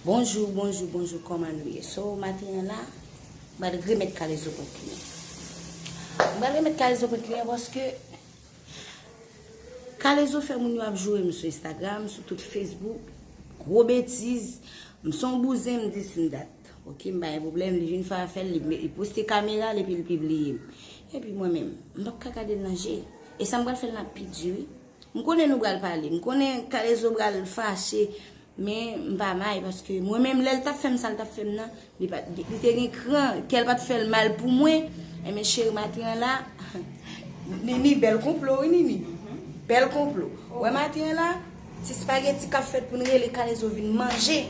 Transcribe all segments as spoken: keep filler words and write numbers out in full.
Bonjou, bonjou, bonjou, kòman nou ye? So, maten an la, m pral remèt kalezo pran kliyan. M pral remèt kalezo pran kliyan paske kalezo fè moun yo ap joure m sou Instagram, sou tout Facebook. Gwo betiz. M se yon bouzen, m di si m dat. Ok, m pa gen pwoblèm, li vin fè afè l, li, li poste kamera l epi l pibliye m. Epi mwen menm, m p ap ka gade l nan je. E sa m pral fè l nan pi di wi. M konnen nou pral pale. M konnen kalezo pral fache. Men m pa may paske mwen menm lè l t ap fè m sa l t ap fè m nan, li pa, li, li te gen kran, kè l pa t fè l mal pou mwen. Enben cheri maten an la, Nini, bèl konplo wi Nini. Bèl konplo. Ou wè maten an la, ti spageti k ap fèt pou n rele kalezo vin manje.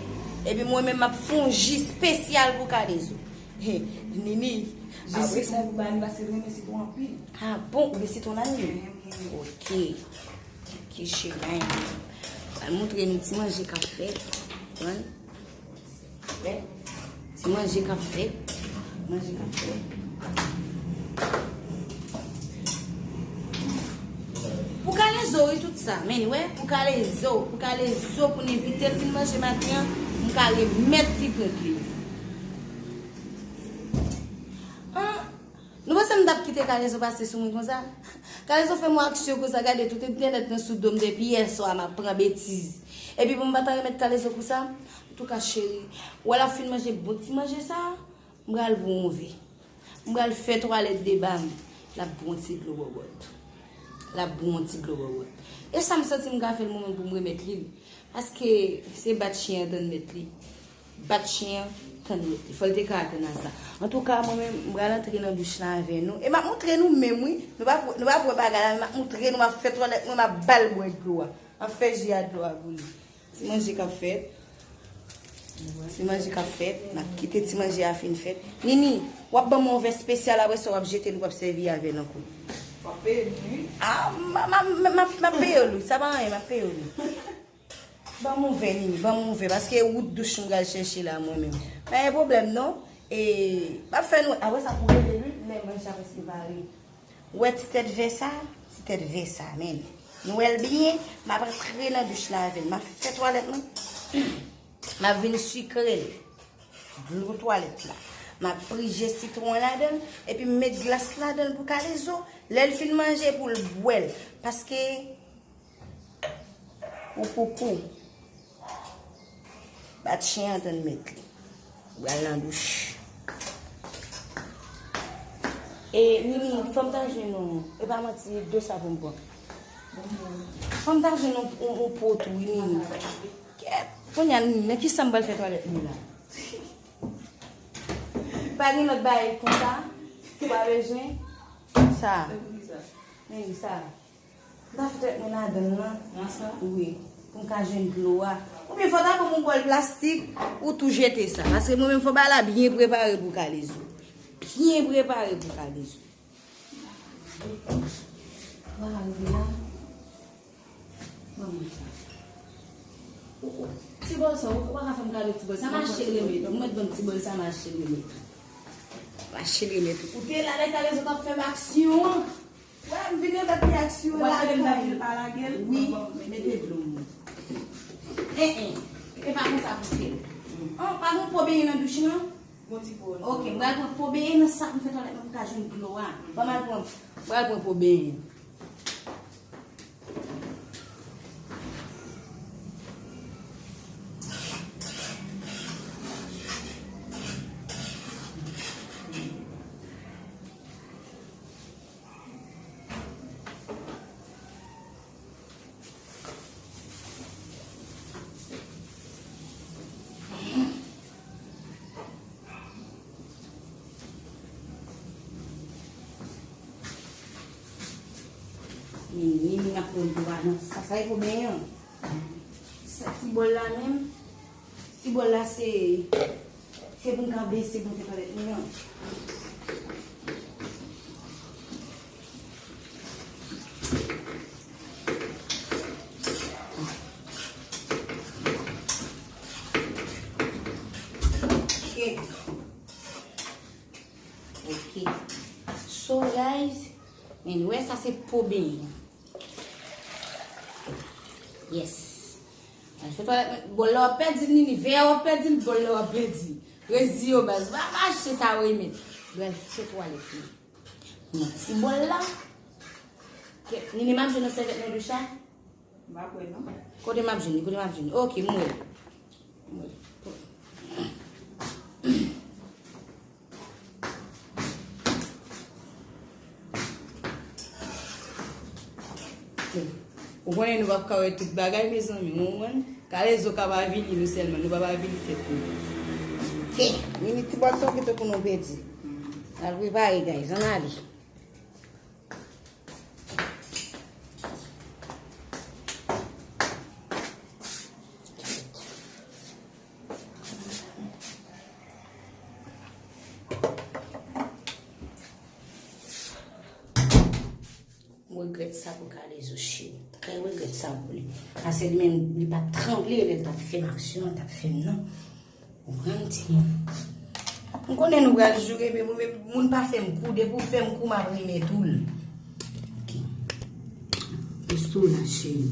Epi mwen menm m ap fè yon ji espesyal pou kalezo. He, Nini, apre sa pou ba li paske l renmen sitwon anpil. Ah bon, ou gen sitwon la Nini? Ok. Ki chemay. Al montre nou ti manje k ap fèt. Konprann? Wè. Ti manje k ap fèt. Manje k ap fèt. Pou kalezo wi tout sa. Men wè, pou kalezo, pou kalezo, pou n envite l vin manje maten an, m ka remèt li pran kliyan. Ah, Nou panse m t ap kite kalezo pase sou mwen konsa? Kalezo fè m yon aksyon konsa, gade tout entènèt nan sou do m depi yè swa m ap pran betiz. Epi pou m pa ta remèt kalezo pou sa, antouka cheri, ou wè l ap fin manje bon ti manje sa, m pral bwè yon vè. M pral fè twalèt de ba m, l ap bwè yon ti dlo bòbòt. L ap bwè yon ti dlo bòbòt. E sa m santi m ka fè l mwen menm pou m remèt li l. Paske se bat chen an tann mèt li. Bat chen an, tann mèt li. Fò l te ka atann a sa. Antouka, mwen menm, m pral antre nan douch la avè nou. E m ap montre nou menm, wi. Nou p ap, nou p ap wè bagay la, men m ap montre nou, m ap fè twalèt mwen, m ap ba l bwè dlo a. M ap fè ji a dlo a pou li. Ti manje k ap fèt. Ti manje k ap fèt. N ap kite ti manje a fin fèt. Nini, w ap ban m yon vè espesyal, apre sa w ap jete l, w ap sèvi avè l ankò. W ap peye m, wi. Ah, m, m, m, m, m ap peye w, wi. Sa pa anyen, m ap peye w, wi. Ban m yon vè, Nini, ban m yon vè, paske wout douch m pral chèche la, mwen menm. Pa gen pwoblèm, non. E, m ap fè nou, apre sa, pou rele, wi, lè manje a prèske pare. Ou wè ti tèt vè sa? Ti tèt vè sa, men. Nou wè l byen, m ap antre nan douch la avè l. M ap fè twalèt mwen. M ap vin sikre l. Dlo twalèt la. M ap prije sitwon ladan l, epi m met glas ladan l pou kalezo. Lè l fin manje, pou l bwè l. Paske Ou koukou. Bat chen an tann mèt li. Ou pral nan douch. E, Nini, fò m ta jwenn yon, e pa manti, dlo sa pou m pran. Fò m ta jwenn yon, yon, yon po tou, wi, Nini. Kèt, kounye a, Nini, nan ki sann m pral fè twalèt mwen la? Pa gen lòt bagay konsa? Ou pa bezwen? Sa. Men sa. M ta fè tèt mwen ladan l lan. Nan sa? Wi. Pou m ka jwenn dlo a. Oubyen fò ta ban m yon bòl plastik, ou tou jete sa. Paske mwen menm fò bagay la byen prepare pou kalezo. Byen prepare pou kalezo. Fò arive la. Ban mwen sa. Ou, ou, ti bòl sa, ou, ou pa ka fè m kado ti bòl sa, m achte l remèt ou. Ou mèt ban m ti bòl sa, m achte l remèt ou. M achte l remèt ou. Ou te la lè kalezo t ap fè m aksyon an. Wè, m vin remèt li aksyon an. Wè, m ta di l pa lage l. Wi, mete dlo m. En, en. E pa konsa pou fè l. An, pa gon po benyen nan douch lan? Gon ti po. Ok, m pral pran po benyen nan sak m fè twalèt mwen pou m ka jwenn dlo a. Ban m al pran, m pral pran po benyen. Ni, ni, ni, n ap pran dlo a nan sa, sa e pou benyen an. Sa ti bòl la menm, ti bòl la se, se pou n ka bese pou n fè twalèt nou an. Ok. Ok. So, guys, men nou wè sa se po benyen. Yes. Al fè twalèt mwen. Bòl la w ap pèdi l, Nini. Vè a w ap pèdi l, bòl la w ap pèdi l. Reziye w, baz. Va, va achte sa w renmen. Li al fè twalèt mwen. Nan ti bòl la. Ke, Nini, m ap jwenn yon sèvyèt nan douch la? M pa kwè, non. Kote m ap jwenn li? Kote m ap jwenn li? Ok, m wè l. M wè l. Ou konnen nou p ap ka wè tout bagay, mezanmi, ou konprann? Kalezo ka pa avili nou sèlman, nou p ap avili tèt nou. Ok, Nini, ti bòl sa w kite pou nou pèdi. Al prepare, guys, ann ale. M regrèt sa pou Kalezo, cheri. Trè regrèt sa pou li. Paske li menm, li pa t tranble lè l t ap fè m aksyon an, l t ap fè m nan. Ou konprann, timoun? M konnen nou pral joure, men mwen menm, moun pa fè m kou, depi w fè m kou, m ap renmen tou l. Ok. Poste w la, cheri.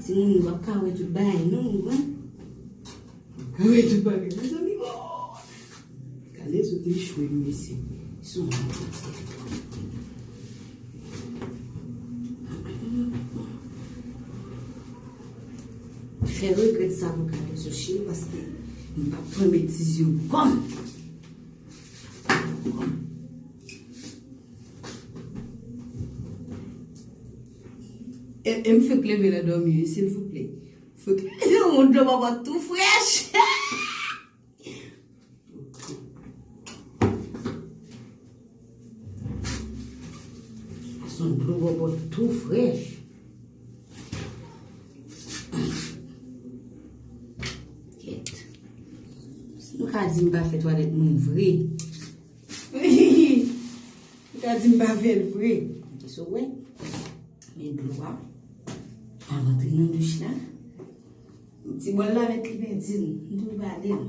Timoun, nou p ap ka wè tout bagay, non, ou konprann? Kare tout bagay, mezanmi, oh! Kalezo te echwe, mesye. Sou mwen. Fè regrèt sa pou Kalezo, cheri, paske m p ap pran betiz yo kòm. E, e m fèk leve nan dòmi, wi, silvouplè. Fèk leve, yon dlo bòbòt tou frèch. Sa se yon dlo bòbòt tou frèch. Kèt. Si nou ka di m pa fè twalèt mwen vre. Li ta di m pa fè l vre. Kisa w wè? Men dlo a. Al rantre nan douch la. Ti bòl la mèt li pèdi l. M tou bale l.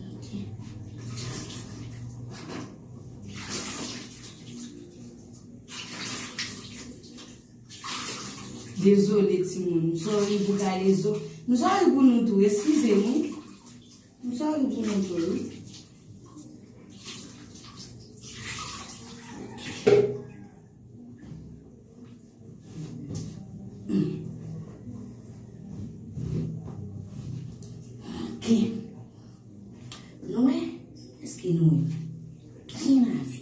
Ok. Dezole, timoun. M sòri pou Kalezo. M sòri pou nou tou. Eskize m, wi. M sòri pou nou tou, wi. Ok. Nou wè? Èske nou wè? Byen lave.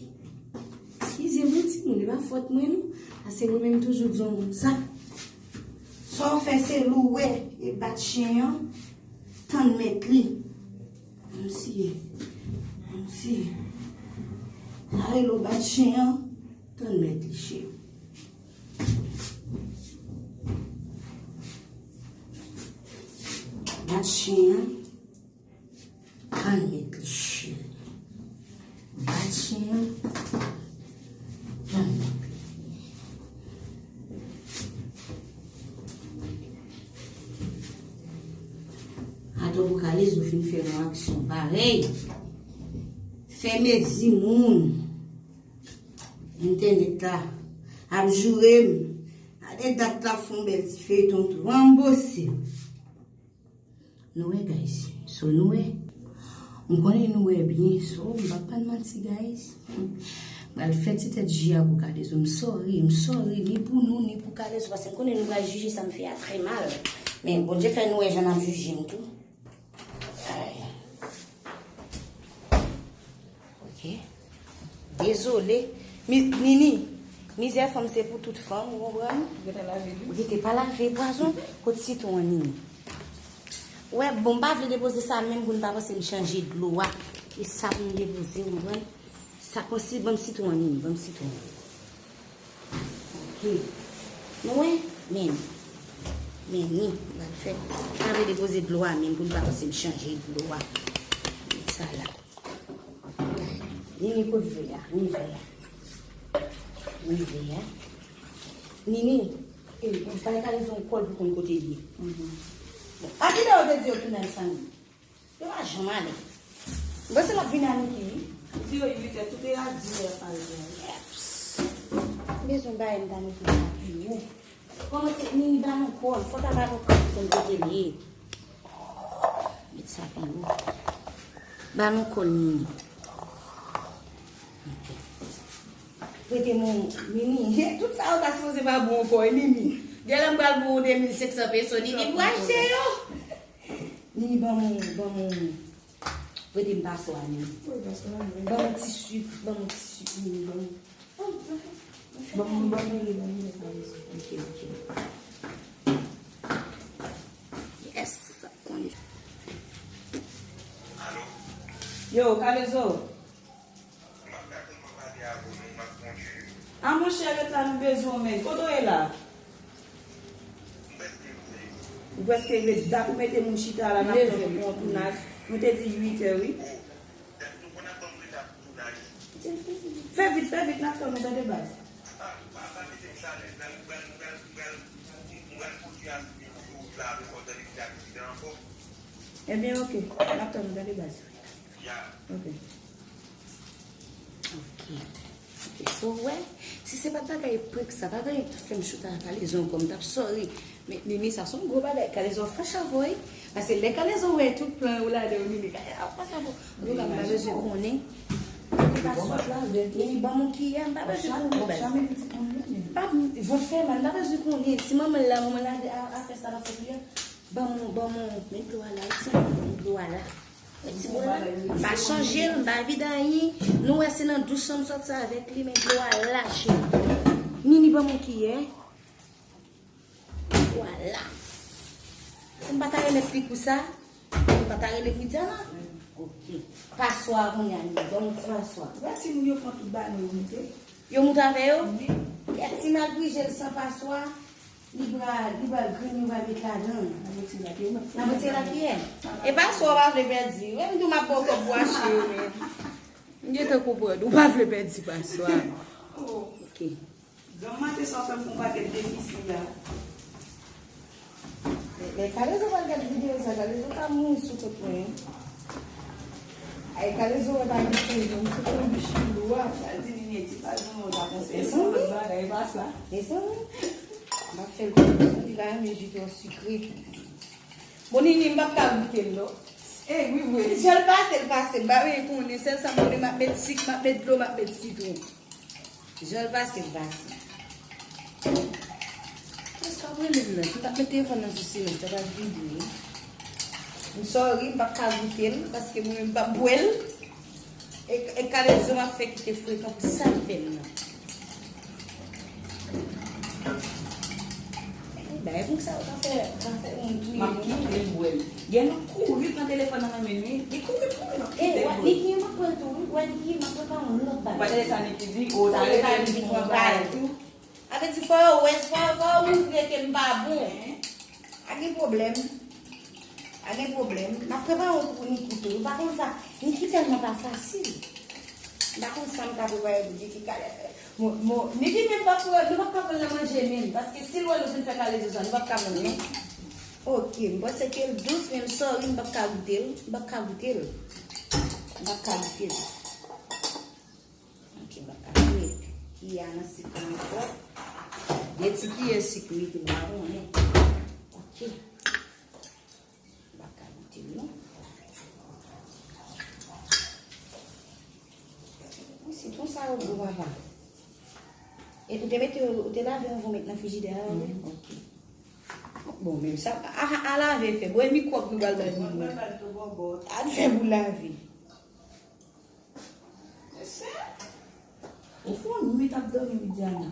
Eskize mwen, timoun, e pa fòt mwen, non. Paske mwen menm toujou di yon moun sa. Sa w fè se louwe e bat chen an, tann mèt li. Kòmsi, kòmsi. Sa rele w bat chen an, tann mèt li, cheri. Bat chen an. Tann mèt li, cheri. Bat chen an. Tann mèt li. Atò pou Kalezo fin fè yon aksyon parèy. Fè mezi moun. Entènèt la ap joure m. Gade dat la ap fè yon bèl ti feyton tou. Anbose. Nou wè, guys. So, nou wè. M konnen nou wè byen. So, m p ap pa n manti, guys. M pral fè ti tèt ji a pou Kalezo. M sòri, m sòri, ni pou nou, ni pou Kalezo. Paske m konnen nou pral jije sa m fè a trè mal. Men Bondye fè nou wè jan n ap jije m tou. Ay. Ok. Dezole. Mi-, Nini, mizè fanm se pou tout fanm, ou konprann? Ou gentan lave l, wi. Ou gentan pa lave pwazon. Kot sitwon an, Nini? Ou wè, bon, m pa vle depoze sa menm pou n pa panse m chanje dlo a. E sa pou m depoze, ou konprann? Sa konsi, ban m sitwon an, Nini, ban m sitwon an. Ok. Nou wè? Men. Men ni, m pral fè. Pa vle depoze dlo a menm pou n pa panse m chanje dlo a. Met sa la. Nini, kot vè a? Ni vè a. Ni vè a. Nini, e, ou bay Kalezo yon kòl pou konn kote l ye. Bon, a kilè yo te di yo tounen san li? Yo pa janm ale. Mwen se l ap vin a Niki, wi. Di yo uit è, tout e a dis è pral gen. Bezwen bagay m ta mete la pi wo. Kòman se Nini ba nou kòl? Fò ta ba nou kòl pou n kote l ye. Met sa pi wo. Ba nou kòl Nini. Ok. Prete m yon Nini. Tout sa yo ta sipoze ba bon ankò, e Nini. Genlè m pral ba w de mil senk san peso, Nini pou achte yo. Nini, ban m, ban m. Prete m paswa, Nini. Wi, paswa, wi. Ban m ti sik, ban m ti sik, Nini, ban m. Ban m, ban m li, ban m li, ban m li. Ok, ok. Yes, sa konn. Yo, Kalezo. A monchè, ret la, nou bezwen w, men. Kote w ye la? Ou prèske rive. Dat ou mete moun chita la, n ap tann pou yon tounaj. Nou te di uit è, wi. Fè vit, fè vit, n ap tann ou, tande baz. Ebyen, ok, n ap tann ou, tande baz. Ok. Ok. Ok, so, w wè, si se pa t bagay prank sa, pa t anyen ki t ap fè m chita a Kalezo ankò, m t ap sorry. Men, Nini, sa se yon gwo bagay. Kalezo fache avè w, wi. Paske lè Kalezo wè tout plan yo ladan yo, Nini, Kalezo ap fache avè w. Antouka, m pa bezwen konnen. Antouka, sòt la, Nini, ban m yon kiyè, m pa bezwen konnen. Pa, vant fè mal, m pa bezwen konnen. Si manman l la, manman l la, a, a fè sa l ap fè kiyè. Ban m, ban m, met dlo a la, wi, ti, met dlo a la. Ti bò la, m pa chanje l, m pa vide anyen. Nou wè se nan douch lan m sòti avèk li, men dlo a la, cheri. Nini, ban m yon kiyè. Dlo a la. Si m pa ta remèt li kou sa, m pa ta rele Widiana. Ok. Paswa a kounye a, Nini, ban m yon ti paswa. Wè timoun yo pran tout bagay yo moute. Yo moute avè yo? Wi. Kèt ti mal prije l san paswa. Li pral, li pral grenn, li pral met ladan. N ap retire la, yo mèt fè. N ap retire la kiyè? E paswa w pa vle pèdi. Menm tou m ap ba w kòb pou achte yo, men. M gentan konprann. Ou pa vle pèdi paswa. Oh. Ok. Granm maten sa w fè m fè yon pakèt defisi la. Men, men Kalezo pral gade videyo sa, Kalezo ka mouri sou kont mwen. Ay, Kalezo wè pa gen pwoblèm, sou kont bichi lou a. Sa di Nini ti pa janm wè w ta konseye sou lòt bagay, e pa sa. Mezanmi. M ap fè l konfyans, li pa renmen ji twò sikre. Bon, Nini, m p ap ka goute l, non. E, wi, vre. Jan l pase, l pase. M pa vle konnen. Sèl sa m konnen, m ap met sik, m ap met dlo, m ap met sitwon. Jan l pase, l pase. Prèske ap renmen m nan. Si m t ap met telefòn nan sou silans, sa t ap vide, wi. M sorry, m p ap ka goute l, paske mwen menm m p ap bwè l. E, e Kalezo m ap fè kite frekan pou sa l fè m nan. E, bagay pou sa yo ka fè, ka fè moun touye moun. M ap kite l bwè l. Gen moun kouri pran telefòn nan men m, wi. Li kouri, kouri, m ap kite l bwè l. E, Niki, m ap pran l tou, wi. Wè, Niki, m ap prepare yon lòt bagay. Ou pa tande sa Niki di? O, ta rele m pou yon bagay tou. A vle di, fò yo wè, fò, fò yo montre ke m pa bon. Pa gen pwoblèm. Pa gen pwoblèm. M ap prepare yon pou Niki tou. Ou pa konn sa. Niki tèlman pa fasil. M pa konn sa m ka prepare pou Niki. Kale, mo, mo, Niki menm p ap, nou p ap ka pran l nan manje menm. Paske si l wè nou fin fè Kalezo sa, nou p ap ka pran l non. Ok, m panse ke l dous, men m sorry, m p ap ka goute l. M p ap ka goute l. M p ap ka goute l. Ok, m ap ka met kiyè a nan sik la ankò. De ti kiyè sik wi, m pa konnen. Ok. M ap ka goute l non. Wi, sitwon sa yo gwo papa. E ou te mete yo, ou te lave yo anvan w met nan frijidè a, wi? Mhm, ok. Bon, men sa, a, a, a lave fè. Bon, e mikwòb nou pral bay moun. Mwen pral tou bòbò. A fè pou lave. Mesye, ou fè yon nwit ap dòmi, Widiana.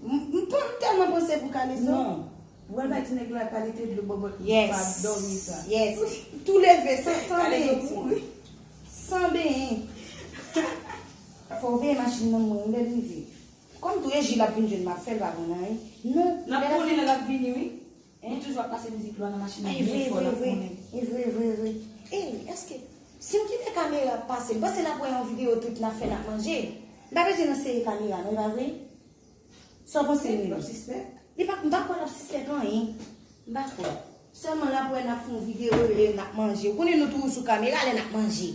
M, m, m tèlman panse pou Kalezo. Non. Ou pral bay ti nèg la kalite dlo bòbòt pou pa dòmi sa. Yes. Tou leve, san, san benyen. San benyen. Fò w veye machin nan mwen, lè l rive. Kòm tou e ji l ap vin jwenn m ap fè l pa konn anyen. Non. N ap konnen lè l ap vini, wi. Li toujou ap pase mizik lwa nan machin nan byen fò, l ap konnen. E vre, vre, vre. E, èske, si m kite kamera ap pase, m panse l ap wè yon videyo tout n ap fè n ap manje. M pa bezwen nan sere kamera, non, e pa vre? Sa w panse, Nini? L ap sispèk? Li pa, m pa kwè l ap sispèk anyen. M pa kwè. Sèlman l ap wè n ap fè yon videyo, e n ap manje. Ou konnen nou toujou sou kamera lè n ap manje.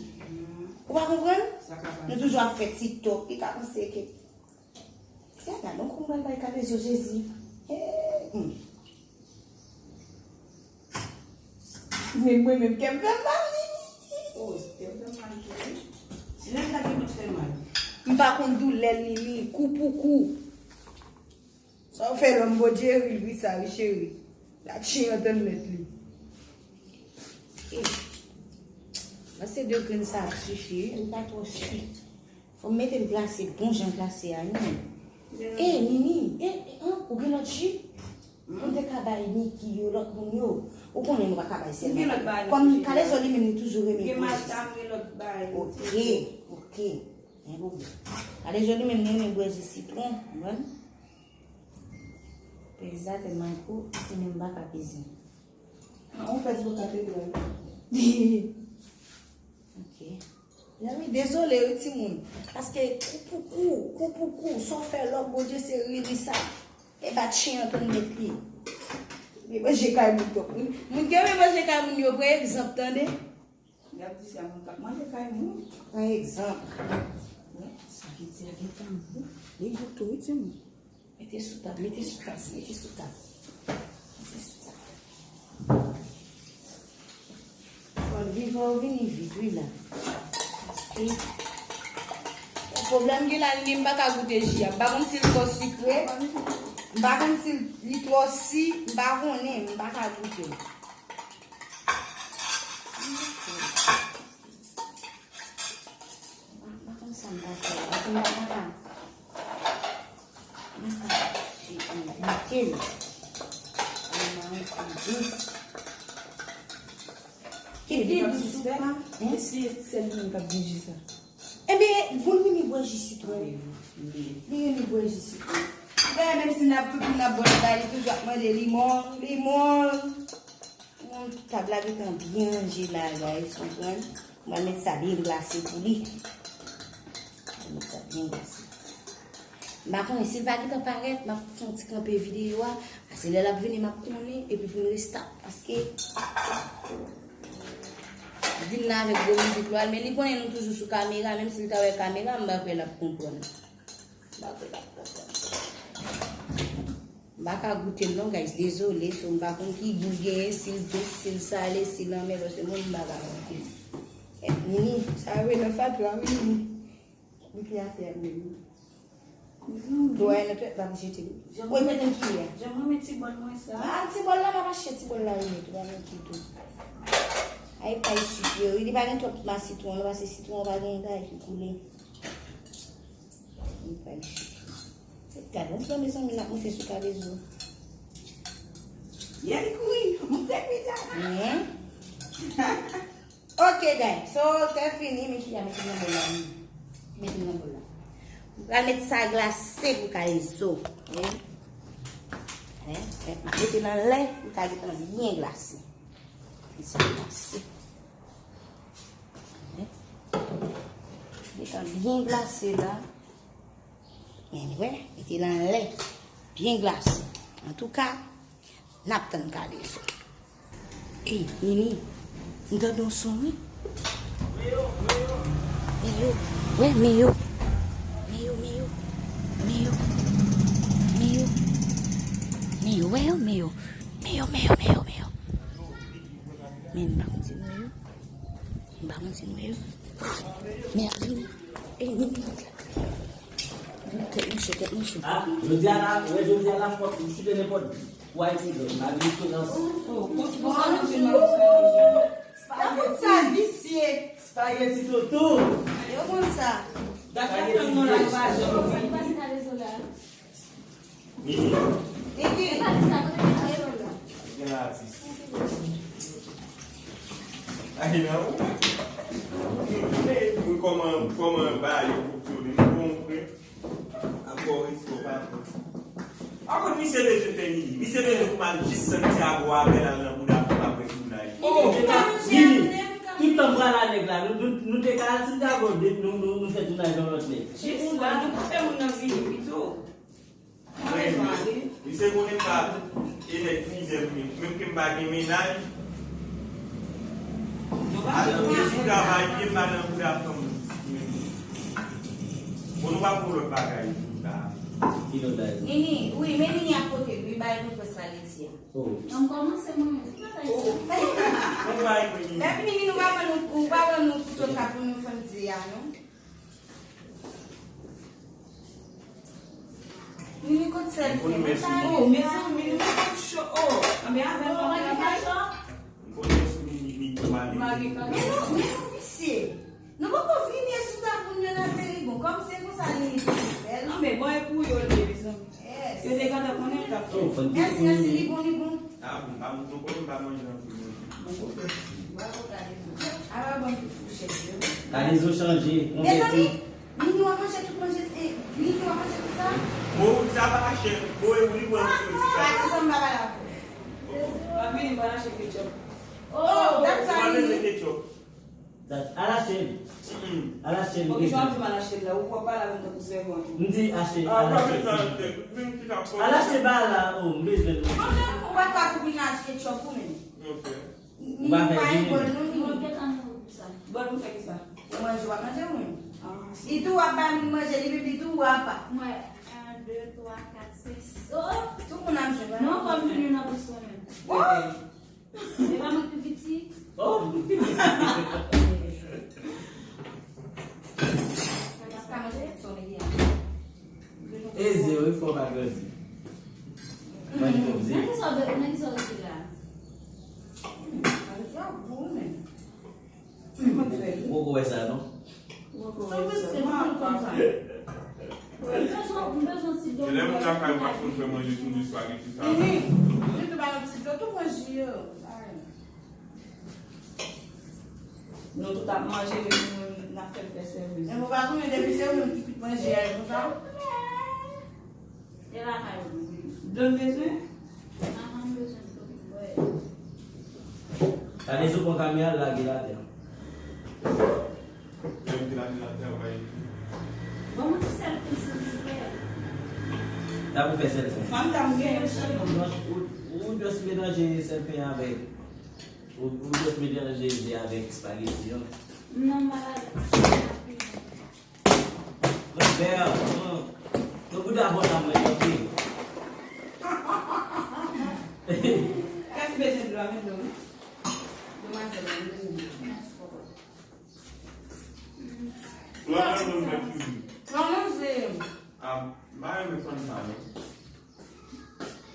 Ou pa konprann? Sa ka pase. Nou toujou ap fè TikTok, li ka panse ke. Se a gadon kou m pral bay kalezo Jezi. Hey, hmm. Men mwen menm kè m fè m mal, Nini. Oh, kè w fè m mal tou, wi. Si lè m ta gen pou t fè mal. M pa konn doulè l, Nini. Kou pou kou. Sa w fè lòm Bondye ri, ri sa, wi, cheri. La chen an tann mèt li. Eh. Mwen se de grenn sa ap sifi, wi. M pa twò si. Fò m mete l glase, bon jan glase a, wi. Eh, Nini, eh, eh, an, ou gen lòt ji? M te ka bay Niki yo, lòt moun yo. Ou konnen nou pa ka bay sèl. Kòm kalezo li menm li toujou renmen bwè ji. Ok, ok. Gen pwoblèm. Kalezo li menm li renmen bwè ji sitwon, ou konprann? Peze atè Mayko, si menm pa ka peze. An, ou pèdi pou katedral. Ok. Mezanmi, dezole wi timoun. Paske kou pou kou, kou pou kou, sa w fè lòm Bondye se ri, ri sa. E bat chen an tann mèt li. Li manje kay moun twòp. Moun, moun ki renmen manje kay moun yo, pran egzanp, tande. Y ap di se moun k ap manje kay moun. Pran egzanp. Sa ki di a gentan bon. Li gou tou wi timoun. Mete sou tab, mete sou tab, mete sou tab. Mete sou tab. Fò l vivan yo vini vit wi la. Paske pwoblèm gen la, li, m pa ka goute ji a. M pa konn si l twò sikre. M pa konn si li twò si, m pa konnen, m pa ka goute. M pa, m pa konn sa m ta fè la. Paske m pa ka, m pa ka goute l. Li mare pi dous. Ki pi dous ou pa? E si se li menm k ap bwè ji sa? Ebyen, bon, li renmen bwè ji sitwon. Li renmen bwè ji sitwon. Dayè, menm si n ap tout moun ap bwè l, li toujou ap mande limon, limon. Bon, tab la gentan byen ranje la, guys, konprann? Mwen met sa byen glase pou li. Mwen met sa byen glase. M pa konnen si l pa gentan parèt, m ap fè yon ti kanpe videyo a. Paske lè l ap vini, m ap konnen, epi pou n restart. Paske vin la avèk gwo mizik lwa l, men li konnen nou toujou sou kamera, menm si l ta wè kamera, m pa kwè l ap konprann. M pa kwè l ap konprann. M pa ka goute l non, guys, dezole, so m pa konn ki gou l genyen, si l dous, si l sale, si l anmè, paske mwen, m pa ka goute l. Nini, sa yo nan fatra, wi, Nini. Li te atè a menm. Dlo a nan twèt, m ap jete l. Ou mete l kiyè. Jan mwen met ti bòl mwen sa. Ah, ti bòl la, m ap achte ti bòl la remèt ou, pa mete tou. Ay, pay sik yo, li pa gen twòp ma sitwon, non, paske sitwon pa gen bagay ki koule. Li pa isit. Gade, yon pran mezanmi, n ap moute sou kalezo. Yè li kouri, moute pita. Men. Ok, guys. So, se fini, men ki a mete nan bòl la. Mete nan bòl la. M pral met sa glase pou kalezo. Wi. Wi. M ap mete l anlè, pou kalezo byen glase. Mete l glase. Li tan byen glase la. Men wè, mete l anlè. Byen glase. Antouka, n ap tann kalezo. Ey, Nini, m tande yon son, wi. Meyo, wè, Meyo. Meyo, Meyo. Meyo. Meyo. Meyo, wè yo, Meyo. Meyo, Meyo, Meyo, Meyo. Men m pa konn si nou wè yo. M pa konn si nou wè yo. Men ap vini. Ey, men, men, men. Tèt mouche, tèt mouche. Ah, jodi a la, wè, jodi a la, fòk m chite nenpòt. Why you don't have insurance? Oh, konsa nou te mal sa. Spaghetti. Sa visye. Spaghetti toto. Yo konn sa. Dakò, non, la pa janm. Nini. Nini. Gen atis. Ay, non. Mwen kòman, kòman ba yo fonksyone. Mwen bon, frè. Akò riske w pa pran. Pa kont misye bezwen fè Nini. Misye bezwen pou m al jis Santiago avè l al nan bouda pou m ap wè tounaj. Oh, Nini. Tout tan m pral a nèg la, nou, nou, nou te ka al Santiago, nou, nou, nou fè tounaj yon lòt nèg. Jis la, nou pa fè moun nan vini pito. Mwen, misye konnen m pa e nèg fidèl, menm ke m pa gen mennaj. Al nan bouda mayi m, pa nan bouda fanm. Bon, nou pa pou lòt bagay pou nou ta. Ki lòt bagay? Nini, wi, men Nini ap pote l, wi, bay nou pwès la leti a. Oh. An kòmanse mwen menm. Ki bagay sa? Bon, bay pou Nini. Lè fini, Nini, nou pa ban nou, ou pa ban nou kouto ka pou nou fè di a, non? Nini kot sèl fè. Oh, mezanmi, nou pa cho. Oh, anben avè l pa travay. Mwen konnen sou Nini, Nini, Mali. Mali, pa. Men nou, men nou visye. Nou poko vini sou sa pou nou nan seri bon. Kòm se konsa li bèl. Non, men bon, e pou yo l ye, mezanmi. Yes. Yo te gentan konnen l t ap fè. Mèsi, mèsi, li bon, li bon. Ah, bon, pa moun, nou konnen pa manje anpil manje. Bon, ok. Bravo, Kalezo. Ala bon ti fouchèt yo. Kalezo chanje. Mezanmi, Nini w ap manje tout manje, e, Nini w ap manje tout sa? Bon, sa pa chè. Bon, e ou li pran yon ti kaka. Pati sa m pa pale avè w. M ap vini, m pral achte ketchup. Oh, dat sa Nini. Ketchup. Al achte l. Al achte l. Bon, kijan w ap di m al achte l la? Ou pwòp pale avè m tankou sèvant. M di achte, al achte. Al achte ba la, oh, m bezwen l. Bon, men ou pa ka tou vin achte ketchup ou menm. Ou pa fè vini. Bon, nou fè ki sa? Ou manje, w ap manje ou menm. Li tou w ap ba moun manje, li menm li tou w ap. Mwen, en, de, twa, kat, senk, sis. Oh, oh. Tout moun ap jwenn. Non, fò m jwenn youn an plis mwen menm. Oh! E pa mwen ki pi piti. Oh! Eze, wi, fò pa grandi. Mwen di konm se. Nan ki sa w, nan ki sa w rete la? Ou poko wè sa, non? Ou poko wè sa. Mwen pa. Mwen bezwen, mwen bezwen ti dlo. Lè moun lakay ou pa konn fè manje tou di spageti sa. Li tou ba nou ti dlo, tou pran ji yo. Nou tout ap manje, men nou menm n ap fè l fè sèvis. Men ou pa konnen depi se ou menm ki tout manje a, e konsa. E lakay ou. Dlo m bezwen? Aha, m bezwen dlo pou m bwè. Kalezo pran kamera l lage l atè. Lè m te lage l atè, w pa ye. Ban mwen ti sèl pen, silvouplè. Sa pou fè sèl pen. Fanm ta m genyen sèlman. Ou, ou just melanje sèl pen avèk, ou, ou just melanje ze avèk espageti an. Non, m pa lave. Mwen fè, mwen, mwen goute avòt la mwen, ok. Kès bezwen dlo a, men dlo, wi. Demwazèl la, li bezwen dlo. Mèsi papa. Mwen manje. Ah, m pa renmen fann sa, non.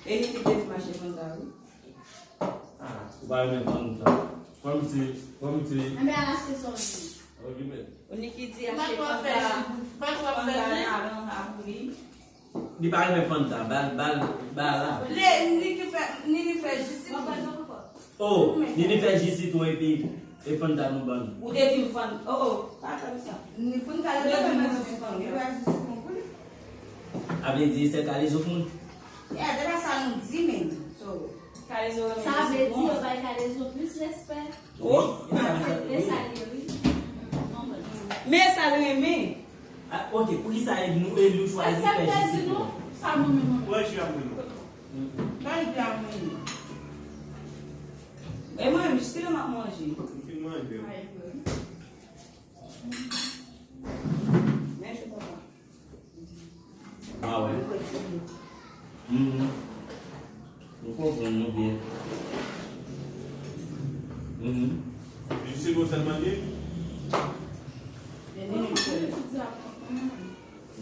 E li ki te mache fann sa, wi. Ah, ou pa renmen fann sa. Kòm si, kòm si. Anben al achte sa w di. Ok, men. Ou ni ki di achte fann sa. Fann sa nan alan a pou li. Li pa renmen fann sa. Bal, bal, bal la. Li, ni ki fè, ni li fè jis li. Oh, ni li fè jis li tou epi e fann sa nou ban. Ou te di m fann. Oh, oh, pa fè m sa. Ni fann sa, li pa renmen fann. Li pa jis li pou li. A vle di se Kalezo fann. Ya, se pa sa nou di menm. So, Kalezo renmen sa vle di yo bay Kalezo plis respè. Oh, e sa l ye, wi. Men sa l renmen. Ah, ok, poukisa e nou, e nou chwazi fè jis li pou nou? Sa nou menm. Mwen jis ap mwen non. Bay di a mwen. E mwen menm, jis kilè m ap manje? M fin manje. Men je papa. Ah wè. Mhm. Nou konprann nou byen. Mhm. Jis se konsa l mande? M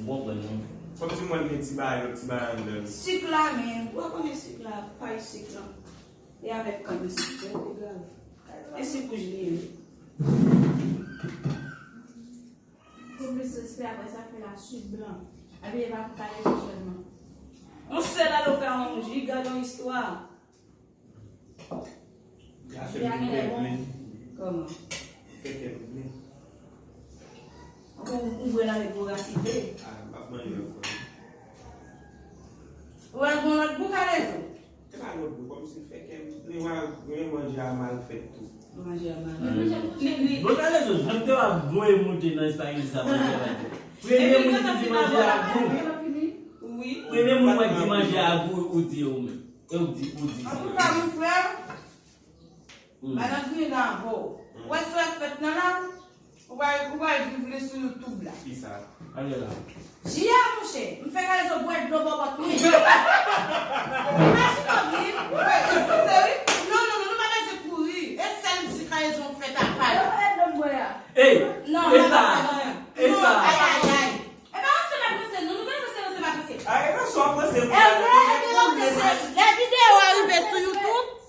konprann nou. Kòmsi mwen gen ti bagay, lòt ti bagay anndan l. Sik la, men. Ou pa konnen sik la, pay sik la. E avèk kann sik, se pi grav. E sik wouj li ye, wi. Pou plis respè, apre sa, fè la swit blan. Epi, e pa pou Kalezo sèlman. On sèl alo fè yon ji, gade yon istwa. Gade yon bon. Kòman? Fè kè nou plen. Ankò, ou, ou bwè l avèk vorasite. Ah, m ap manje ankò. Ou al gon lòt bou, Kalezo? E pa lòt bò, kòmsi l fè kè m plen, wa, men manje a mal fèt tou. Manje a mal fèt. Bon, Kalezo, jan te w ap voye moute nan espageti sa, manje a mal fèt. Premye moun ki di manje a gou. Wi. Premye moun mwen di manje a gou, ou di ou menm. E ou di, ou di. Antouka, mon frè, madan griyen nan avè w. Ou wè sa k fèt nan la? Ou pa, ou pa viv li sou YouTube la. Kisa? Jia, monchè, m fè Kalezo bwè dlo bò pòt mwen. Imajine w vin, mwen eskize wi. Non, non, non, nou pa bezwen kouri. E sèl di Kalezo m fè tapaj. Yo, e dlo m bwè a. Ey, non, e sa, e sa. Ay, ay, ay. E pa ranse m ap ranse, non, nou pa ranse, ranse m ap ranse. Ay, e pa sou ap ranse, e vre, e vre, e vre. Lè videyo a rive sou YouTube,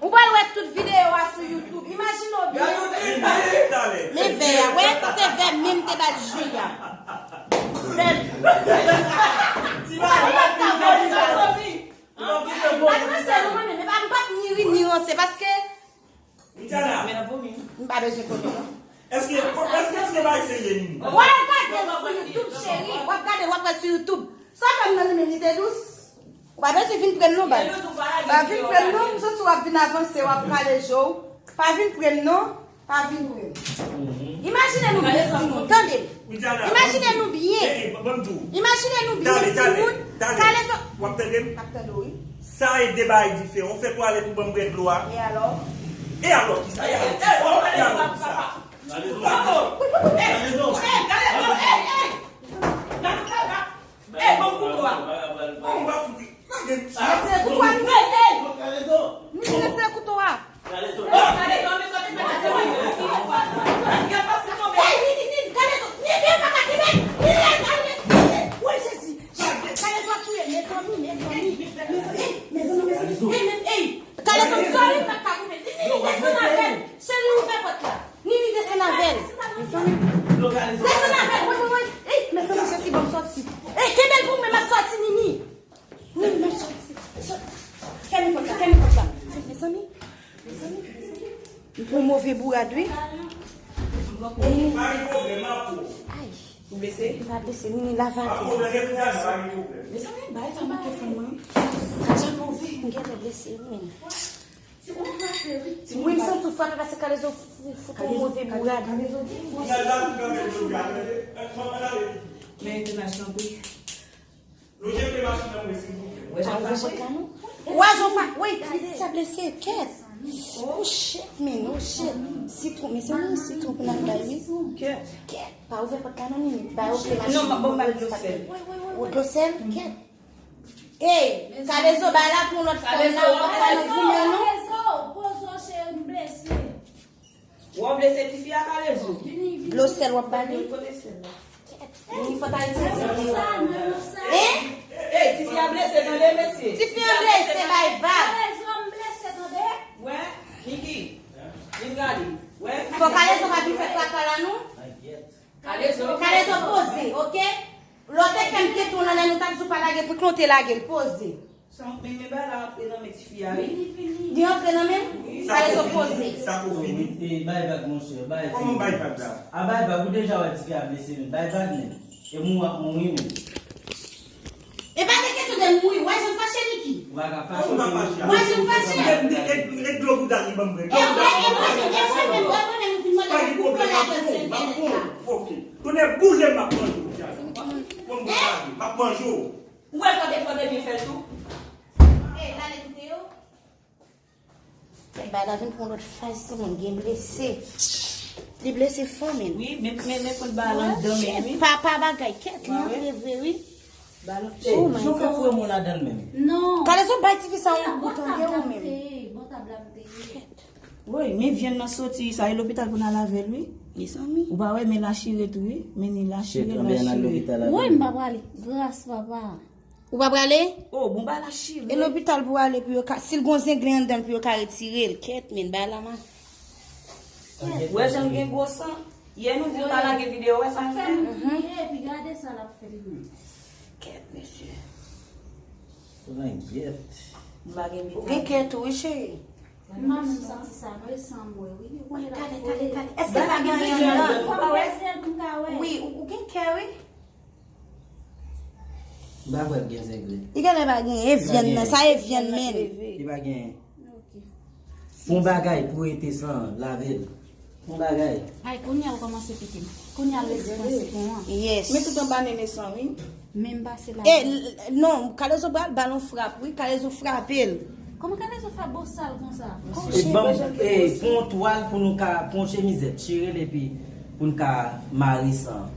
ou pral wè tout videyo a sou YouTube. Imajine w byen. Men vè a, wè, se vè menm te bat Jia. Vè. Ti bagay la, ti bagay la. An, m pa t ni ri ni ranse, paske Mityana. M pa bezwen konnen, non. Èske, èske, èske bay serye, Nini? W al gade l sou YouTube, cheri. W ap gade, w ap wè sou YouTube. Sa fè m nan li menm, li te dous. Ou pa bezwen vin pre m, non, bay. Pa vin pre m, non. M santi w ap vin avanse, w ap kale je w. Pa vin pre m, non. Pa vin pre m. Imajine nou byen timoun. Tande m. Imajine nou byen. Imajine nou byen timoun. Kalezo. W ap tande m? M ap tande w, wi. Sa e de bagay diferan. Ou fè pwale pou ban m bwè dlo a. E alò? E alò ki sa? E alò ki sa? E alò ki sa? Kalezo. Kalezo. Kalezo. Kalezo. Kalezo. Kalezo. Ey, ban m kouto a. Bon, m pa fout. Lage m sa. Retire kouto a, Nini. Ey, ey. Nini, retire kouto a. Bon, Kalezo, men sa te fè nan se mwen. Ey, Nini, Nini, Kalezo, Nini, pa ka kenbe. Nini, Nini, Nini. Woy, Jezi. Kalezo ap touye m, mezanmi, mezanmi. Mezanmi, mezanmi. Ey, men, ey. Kalezo, m sòri, m pa ka kenbe. Nini, desann avè l. Cheri, ouvè pòt la. Nini, desann avè l. Desann avè l, woy, woy, woy. Ey, mezanmi, Jezi, ban m sòti. Ey, kenbe l pou mwen, m ap sòti, Nini. Nini, m ap sòti. Sòti. Fèmen pòt la, fèmen pòt la. Mezanmi, mezanmi, mezanmi. M pran move bourad, wi. Ay. Ou blese? M pa blese, Nini, lave atè. Mezanmi, bagay sa manke fè mwen. Sa move. M genlè blese, wi. Wi, m santi w frape paske Kalezo fout ou move bourad. Men entènasyon pi. Wè jan w fa, wi, ti sa blese, kèt. Oh shit, man, oh shit. Sitwon, mezanmi, sitwon pou n al bay, wi. Kèt. Pa ouvè pòt la non, Nini. Bay oke machin. Non, m ap bay dlo sèl. Dlo sèl, kèt. Ey, Kalezo, bay la pou yon lòt fòm la, ou pa nan goumen non. Kalezo, poze w cheri, m blese. Ou blese tifi a, Kalezo? Dlo sèl w ap ba li? Kote sèl la? Nini, fò ta itilize dlo. Hein? Ey, tifi a blese tande, mesye. Tifi a blese, bay vag. Kalezo, m blese tande. Wè, Niki, vin gade. Wè. Fò Kalezo pa vin fè traka la non. Kalezo. Kalezo poze, oke? Lè w te fè m tete w nan lè nou t ap di w pa lage prik lan, w te lage l, poze. San men, men bagay la antre nan men tifi a, wi. Li antre nan men m? Wi. Kalezo poze. Sa ko fini? E, bay vag, monchè, bay. Kòman bay vag la? A bay vag, ou deja wè tifi a blese, men bay vag, men. E mou ap mouri, men. E pa de kesyon de mouri, wè jan m fache, Niki. Ou pa ka fache. Kòman m pa fache? Wè jan m fache. E, e, e, e dlo bouda li ban m bwè. E mwen, e mwen, e mwen menm, e mwen menm, ou fin mande m pou pran la gueule sou entènèt la. Ok. Tonnè boule m ap manje w, Diana. Bon, m ap manje w. Ou wè fò te, fò te byen fè l tou. Ey, l ale koute yo. Bay la vin pran lòt faz, timoun gen blese. Li blese fò, men. Wi, men, men, men konn ba l anndan men, wi. Pa, pa bagay, kèt, li antre vre, wi. Ba l, ey, jan w fè foure men w ladan l menm? Non. Kalezo, bay tifi sa yon gou, tande, ou menm. Bò tab la m te ye. Kèt. Woy, men vyann nan soti, sa e lopital pou n al avè l, wi. Mezanmi. Ou pa wè, men la chire tou, wi. Men ni la chire, la chire. Woy, m pa prale. Gras, papa. Ou pa prale? Oh, bon, ba la chire. E lopital pou ale pou yo ka, si l gon zenglen anndan l pou yo ka retire l. Kèt, men, bay la man. Wè jan l gen gwo san. Yè nou di l pa lage videyo, wè sa l fè? Fè nou kriye, epi gade sa l ap fè li menm. Kèt, mesye. Ou gen kè tou, wi, cheri. M pa menm santi sa, non, e san m wè, wi. Ou konnen l ap vole. Tande, tande, tande. Èske pa gen anyen anndan? Fò m peze l pou m ka wè. Wi, ou, ou gen kè, wi. M pa kwè l gen zenglen. Li genlè pa gen, e vyann nan, sa e vyann, men. Li pa gen. Ok. Fon bagay pou rete san lave l. Fon bagay. Ay, kounye a ou kòmanse pete m. Kounye a l resi pran sitwon an. Yes. Men tout anba nene san, wi. Men m pase la. E, l-, non, Kalezo pral ba l yon frap, wi. Kalezo frape l. Kòman Kalezo fè bosal konsa? E ban m, e, pran yon twal pou nou ka, pran yon chemizèt, chire l epi pou n ka mare san.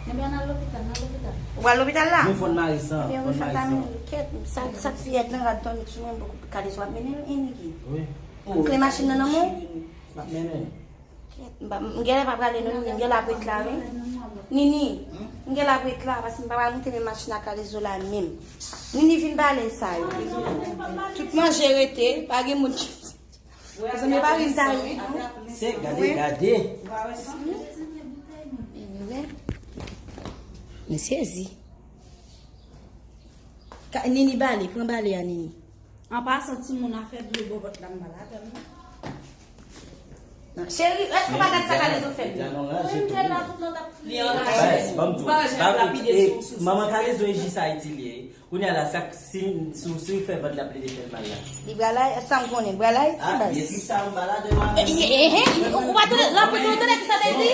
Ebyen, n al lopital, n al lopital. Ou pral lopital la? Men fòn mari san, fòn mari san. Kèt, sa, sa k fiyèt nan rad tònik sou mwen, poko kale sou ap mennen l, en, Niki. Wi. Kle machin nan nan men w? M ap mennen l. Kèt, m pa, m genlè pa prale non, Nini, m genlè ap ret la, wi. Nini, m genlè ap ret la, paske m pa pral moute men machin ak kale zo la menm. Nini, vin bale sa yo. Tout manje rete, pa gen moun ki Mezanmi, pa ri m ta ri tou. Se gade, gade. M sezi. Ka- Nini bale, pran bale a Nini. An pasan, timoun, afè dlo bò vant la m pa ladan l non. Non, cheri, èske w pa gad sa Kalezo fè m? Wi, m te la tout lè w t ap kriye. Li anraje. Baz, ban m di w, pa lapide sou, sou, manman Kalezo e jis Ayiti li ye. Kounye a la, sa k- si, si, si w fè vant la plede fè l mal la. Li pral Ay- sa m konnen, li pral Ayiti, baz. Vye trip sa m pa ladan yo avè. Ou pa tande, ou tande ki sa te di?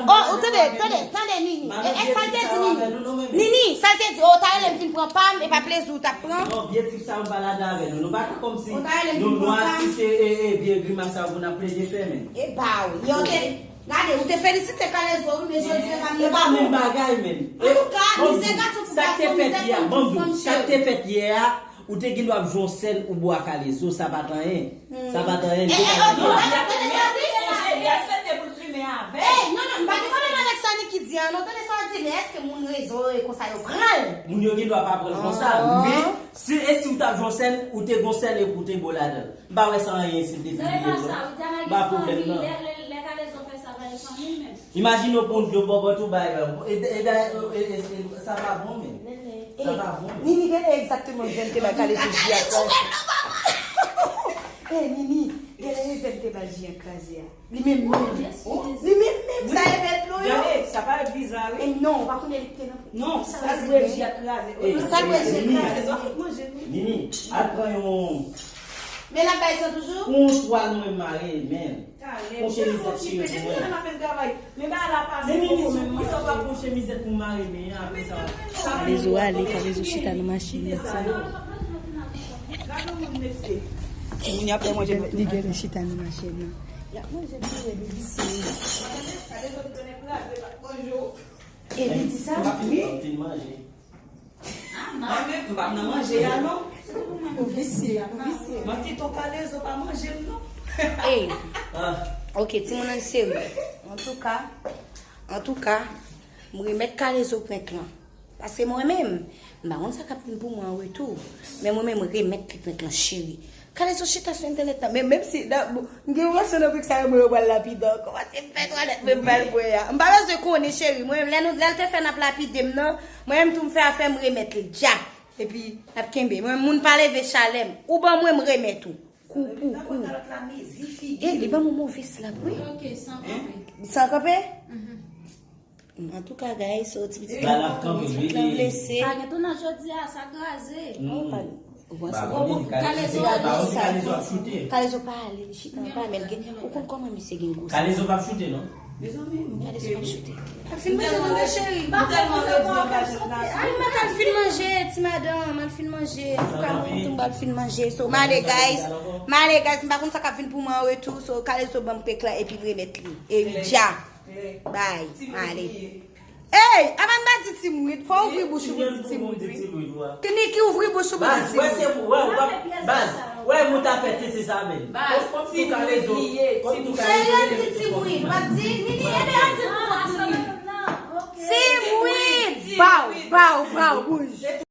Oh, ou tande, tande, tande, Nini. E, e, sa l te di, Nini? Nini, sa l te di, oh, ta rele m vin pran pa m, e pa plezi w t ap pran. Non, vye trip sa m pa ladan avè nou. Nou pa ka kòmsi nou, nou asiste, e, e, vye grimas sa pou n ap plede fè, men. E ba w, yo te Gade, ou te felisite Kalezo, wi, men jodi a pa menm bagay. E pa menm bagay, menm. Antouka, mizè gason pou gason, mizè fanm pou fanm, cheri. Sa k te fèt yè a, ban m di w, sa k te fèt yè a, ou te gen dwa ap jwe yon sèn ou bo a Kalezo, sa pa t anyen. Sa pa t anyen, li te ka fè. Ey, non, non, m pa gen pwoblèm avèk sa Niki di a, non, tande sa w di, men èske moun rezo yo e konsa yo pran l? Moun yo gen dwa pa pran l konsa, men si, e si w t ap jwe yon sèn, ou te gon sèn epi w te bo ladan l. M pa wè sa anyen si l te pibliye l non. M pa pwoblèm nan. Imajine w pran yon dlo bòbòt ou bay, e, e, e, sa pa bon, men. Sa pa bon, men. Nini, gade egzakteman jan l te bay Kalezo ji a kraze. Ey, Nini, gade jan l te bay ji a kraze a. Li menm menm. Li menm menm, sa e vèt dlo yo. Gade, sa parèt biza, wi. E non, ou pa konnen li te nan. Non, sa l bwè ji a kraze. Sa l bwè ji a kraze. Nini, al pran yon Men l ap bay san toujou? Yon twal mwen mare, men. Yon chemizèt chire pou mwen. Men Nini, sou ki sa w pa pran yon chemizèt pou mare men an apre sa? Kalezo ale, Kalezo chita nan machin nan, ti. Timoun y ap fè manje nan. Li genlè chita nan machin nan. Y ap manje diri de visye. E li di sa? Wi. Mwen menm, m pa nan manje a non. Ou visye, ou visye. Mwen te tonton Kalezo pa manje m non. Ey. Ok, timoun, ann serye. Antouka, antouka, m remèt Kalezo prank lan. Paske mwen menm, m pa konn sa k ap vin pou mwen an retou. Men mwen menm, m remèt li prank lan, cheri. Kalezo chita sou entènèt la. Men menm si, m gen yon rasyon nan prank sa yo, mwen yo pral lapide ankò. Paske m fè twa lèt, men m pral bwè a. M pa bezwen konnen, cheri. Mwen, lè nou, lè l te fè n ap lapide m nan, mwen menm tou m fè afè m remèt li dja. Epi, n ap kenbe. Mwen, moun pa leve chalè m. Ou ban mwen, m remèt ou. Kou pou kou. E, li ban mwen move slap, wi. Ok, san kanpe. San kanpe? Antouka, guys, so, ti pitit la blese. Pa gen tounaj jodi a, sa kraze. Kalezo pa ale, li chita anba, men l gen, ou konn kòman misye gen gwo sa. Kalezo p ap choute, non? Kalezo p ap choute. Al fin manje non, mon cheri. Al fin manje, ti madanm, al fin manje. Antouka, mwen tou, m al fin manje. So, m ale, guys. M ale, guys, m pa konn sa k ap vin pou mwen an retou. So, Kalezo ban m prank lan epi m remèt li. E wi, dja. Bay, ale. Ey, Amanda di Team Wid, fò ouvri bouch ou pou di Team Wid, wi. Niki, ouvri bouch ou pou di Team Wid. Baz, wè, wè, moun ta fè tete sa menm. Baz, Team Wid li ye. Cheri, an di Team Wid, w ap di, Nini, ede an di pou kont Nini. Team Wid, baw, baw, baw, bouj.